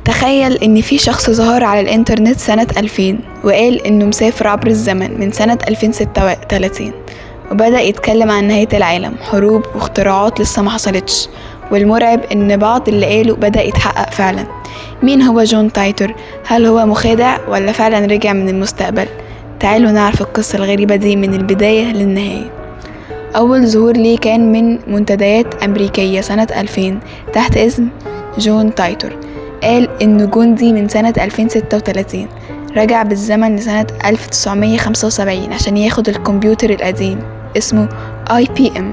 تخيل إن في شخص ظهر على الإنترنت سنة 2000 وقال إنه مسافر عبر الزمن من سنة 2036، وبدأ يتكلم عن نهاية العالم، حروب واختراعات لسه ما حصلتش. والمرعب إن بعض اللي قاله بدأ يتحقق فعلا. مين هو جون تايتور؟ هل هو مخادع ولا فعلا رجع من المستقبل؟ تعالوا نعرف القصة الغريبة دي من البداية للنهاية. أول ظهور ليه كان من منتديات أمريكية سنة 2000 تحت اسم جون تايتور. قال إنه جندي من سنة 2036 رجع بالزمن لسنة 1975 عشان ياخد الكمبيوتر القديم اسمه IBM.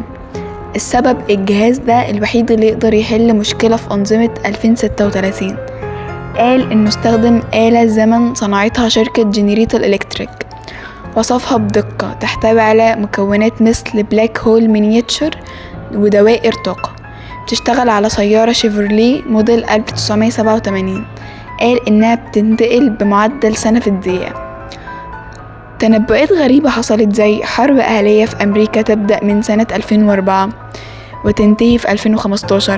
السبب الجهاز ده الوحيد اللي يقدر يحل مشكلة في أنظمة 2036. قال إنه استخدم آلة زمن صنعتها شركة جنرال إلكتريك، وصفها بدقة تحتوي على مكونات مثل black hole miniature ودوائر طاقة، بتشتغل على سيارة شيفروليه موديل 1987. قال إنها بتنتقل بمعدل سنة في الدقيقة. تنبؤات غريبة حصلت زي حرب أهلية في أمريكا تبدأ من سنة 2004 وتنتهي في 2015،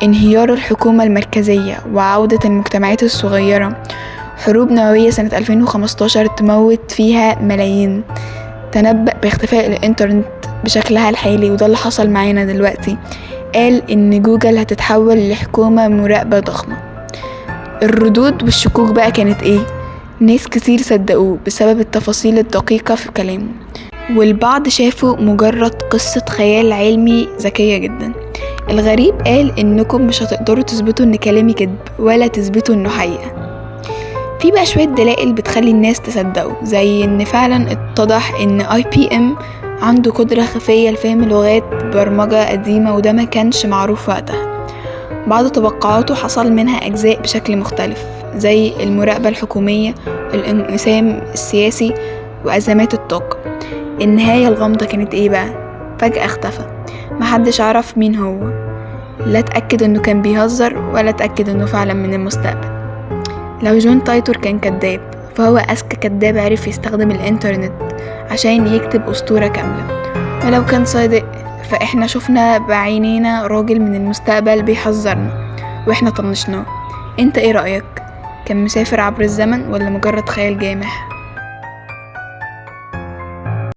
انهيار الحكومة المركزية وعودة المجتمعات الصغيرة، حروب نووية سنة 2015 تموت فيها ملايين. تنبأ باختفاء الإنترنت بشكلها الحالي، وده اللي حصل معانا دلوقتي. قال إن جوجل هتتحول لحكومة مراقبة ضخمة. الردود والشكوك بقى كانت إيه؟ ناس كتير صدقوه بسبب التفاصيل الدقيقة في كلامه، والبعض شافه مجرد قصة خيال علمي ذكية جدا. الغريب قال إنكم مش هتقدروا تثبتوا إن كلامي كذب ولا تثبتوا إنه حقيقة. في بقى شوية دلائل بتخلي الناس تصدقه، زي إن فعلا اتضح إن IBM عنده قدرة خفية لفهم لغات برمجة قديمة، وده ما كانش معروف وقتها. بعض توقعاته حصل منها أجزاء بشكل مختلف، زي المراقبة الحكومية، الانقسام السياسي، وأزمات الطاقة. النهاية الغامضة كانت ايه بقى؟ فجأة اختفى، محدش عرف مين هو، لا اتأكد انه كان بيهزر ولا اتأكد انه فعلا من المستقبل. لو جون تايتور كان كذاب، فهو أذكى كذاب عرف يستخدم الإنترنت عشان يكتب أسطورة كاملة. ولو كان صادق، فإحنا شفنا بعينينا راجل من المستقبل بيحذرنا وإحنا طنشناه. انت ايه رأيك؟ كان مسافر عبر الزمن ولا مجرد خيال جامح؟